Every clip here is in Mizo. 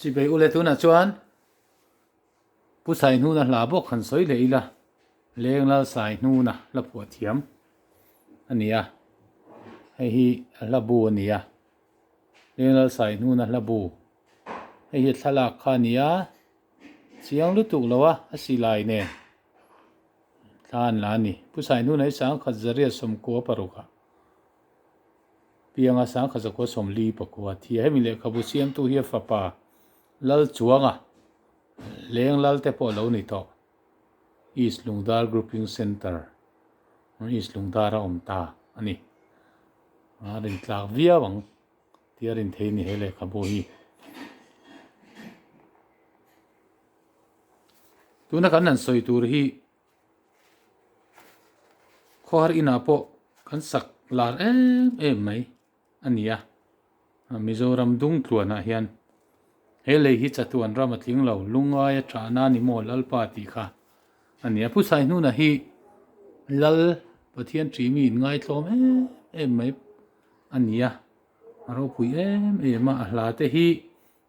Chibei ule tunah chuan Pu Saihnuna hla bawk han sawi leh ila, Lenglal Saihnuna hla phuah thiam a ni a, hei hi a hla bu a ni a, Lenglal Saihnuna hla bu, hei hi thlalak kha a ni a, chiang lutuk lo a, a silai nen thla an la a ni. Pu Saihnuna hi sangkhat zariat sawmkua parukah pianga sangkhat zakua sawmli pakua a thi a, hemi lehkhabu siamtu hi a fapa Lal Chuanga leng lal te pawh a lo ni tawh. East Lungdar Grouping Centre, East Lungdar a awm ta a ni. A rin tlak viau ang tih a rin thei a ni he lehkhabu hi. Tuna kan han sawi tur hi khawhar inah pawh kan sak lar em em mai. a ni a, Mizoram dung tluanah hian he lei hi chatuan ram a tling lo, lungai a ṭahna ni maw Lalpa tih kha a ni a. Pu Saihnuna hi Lal Pathian ṭihmi inngaithlawm em em mai a ni a, a ropui em em a, a hla te hi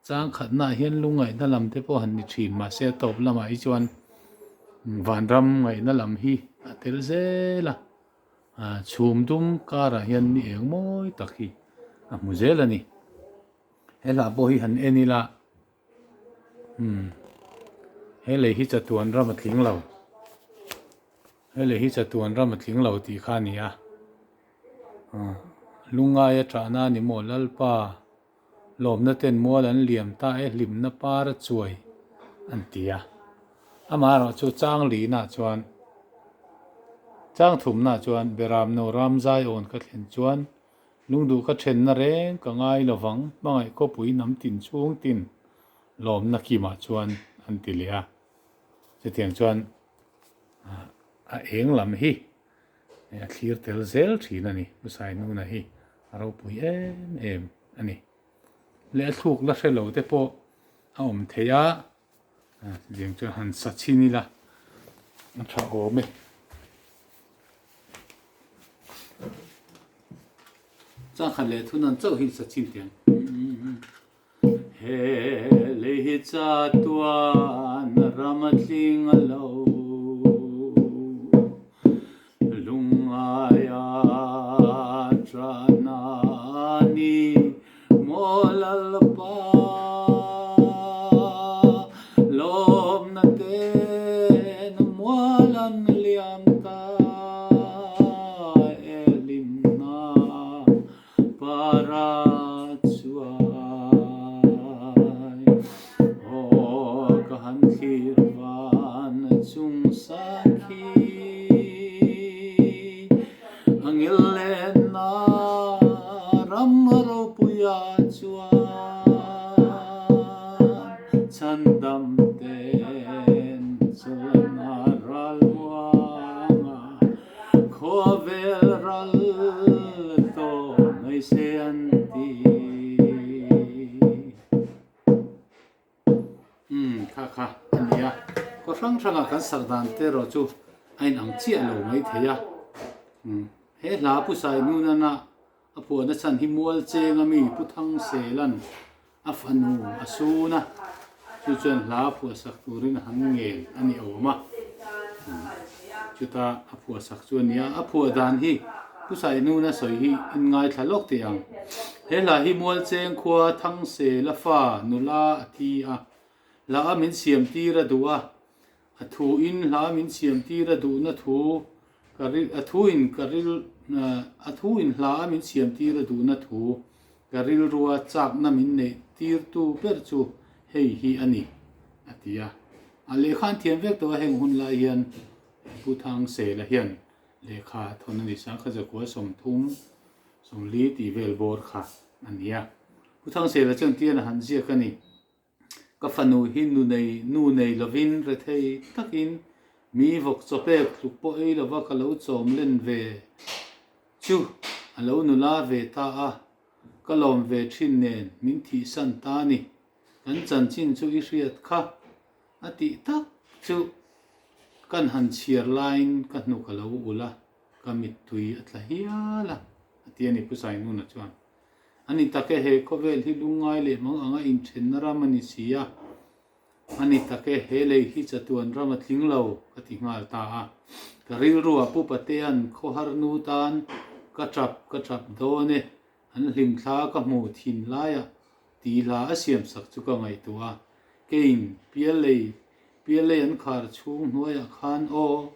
chang khatnaah hian lungngaihna lam te pawh han ni ṭhin mahse a tawp lamah hi chuan vanram ngaihna lam hi a tel zel a. Chhum dum karah hian ni eng mawi tak hi a hmu zel a ni. He hla pawh hi han en ila umm he lei hi chatuan ram a tling lo he lei hi chatuan ram a tling lo tih kha a ni a lungai a ṭahna a ni maw Lalpa. Lawmna ten mual an liam ta e hlimna par a chuai an ti a. Amaherawh chu chang lihna chuan chang thumna chuan Beramno ram zaiawn ka thlen chuan lungduh ka thenna reng ka ngai lovang hmangaih khawpui hnam tin chhung tin lawmna kimah chuan an ti leh a. Chutiang chuan a eng lam hi a thlir tel zel thin a ni. Pu Sainuna hi a ropui em em a ni. Leh a thluk la hre lo te pawh a awm thei a, chutiang chuan han sa chhin ila a tha awm e. Changkhat leh thunan chauh hi sa chhin teh ang. He lei hi chatuan ram a tling a lo Lungngai a tana ni maw Lalpa Lawmna ten mual an liam ta e hlimna Para chuai aw ka han thlir van chung sakhi a ngil lenna ram ropuia chuan chhandam ten chawlhna ral muanga Khawvel ral tawh mai se an ti. Umm kha kha a ni a, khaw hrang hrangah kan sak dan te erawh chu a inang chiah lo mai thei a. Umm he hla Pu Sainunana a phuahna chhan hi mual cheng a mi Pu Thangselan A fanu a sun a, chu chuan hla phuahsak turin a han ngen a ni awm a. Chuta a phuahsak chu a ni a, a phuah dan hi Pu Sainuna sawi hi in ngaithla lawk teh ang. He hla hi Mualcheng khua Thangsela fa nula a thi a, hla a min siam tir a duh a, a thu in hla min siam tir a duhna thu ka ril a thu in ka ril a thu in hla a min siam tir a duhna thu Ka rilrua chakna min neih tirtu ber chu hei hi a ni, a ti a. A lehkha an thiam vek tawh a, heng hun lai hian Pu Thangsela hian lehkha a thawn a ni. Sangkha zakua 30, 40 tih vel bawr kha a ni a. Pu Thangsela chuan tian a han ziak a ni. Ka fanu hi nu nei nu nei lovin rethei takin mi vawk chaw pek tluk pawh ei lova ka lo chawm len ve chu a lo nula ve ta a, ka lawm ve thin nen min thihsan ta ni, kan chanchin chu i hriat kha a tih tak chu kan han chhiar laiin ka hnuk a lo ulh a, ka mittui a tla hial a, a ti a ni Pu Sainuna chuan. A ni tak e, he khawvel hi lungngai leh mang anga inthenna ram a ni si a. A ni tak e, he lei hi chatuan ram a tling lo, ka ti nghal ta a. Ka rilruah Pu Patea'n khawhar nu tan ka tap ka tap dawn e, an hlimthla ka hmu thin laiah tih hla a siamsak chu ka ngaihtuah a. Keiin piallei piallei an khar chhung hnuaiah khan aw,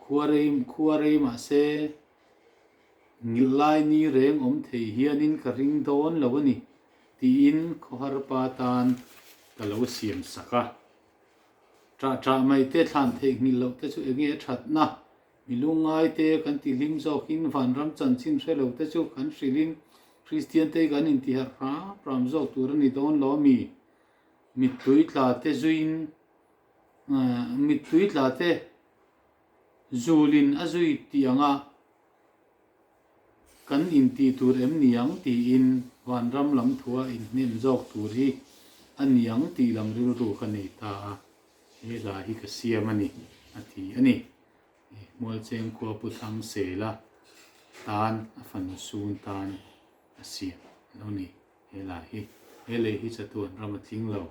khuarei khuarei mahse Ngilh lai ni reng awm thei hianin ka ring dawn lo a ni, tiin khawhar pa tan ka lo siam sak a. Ṭah ṭah mai te thlan theih nghilh loh te chu enge a ṭhatna? Mi lungngai te kan ti hlim zawkin vanram chanchin hre lo te chu kan hrilhin Kristian te kan intiharh hram hram zawk tur a ni dawn lo a mi? Mittui tla te zuiin mittui tla te Zulin a zui tih anga kan intih tur em niang tiin vanram lam thua inhnem zawk tur hi a niang tih lam rilru ka nei ta a, he hla hi ka siam a ni, a ti a ni. Mualcheng khua Pu Thangsela tan a fanu sun tan a siam a lo ni. He hla hi he lei hi chatuan ram a tling lo,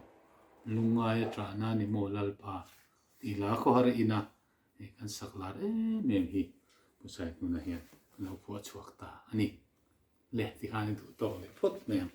lungngai a ṭahna ni maw Lalpa Tih hla khawhar ina hei kan sak lar em em hi Pu Saihnuna hian a lo phuah chhuak ta a ni. Le tikhan i duh tawk leh phawt mai ang.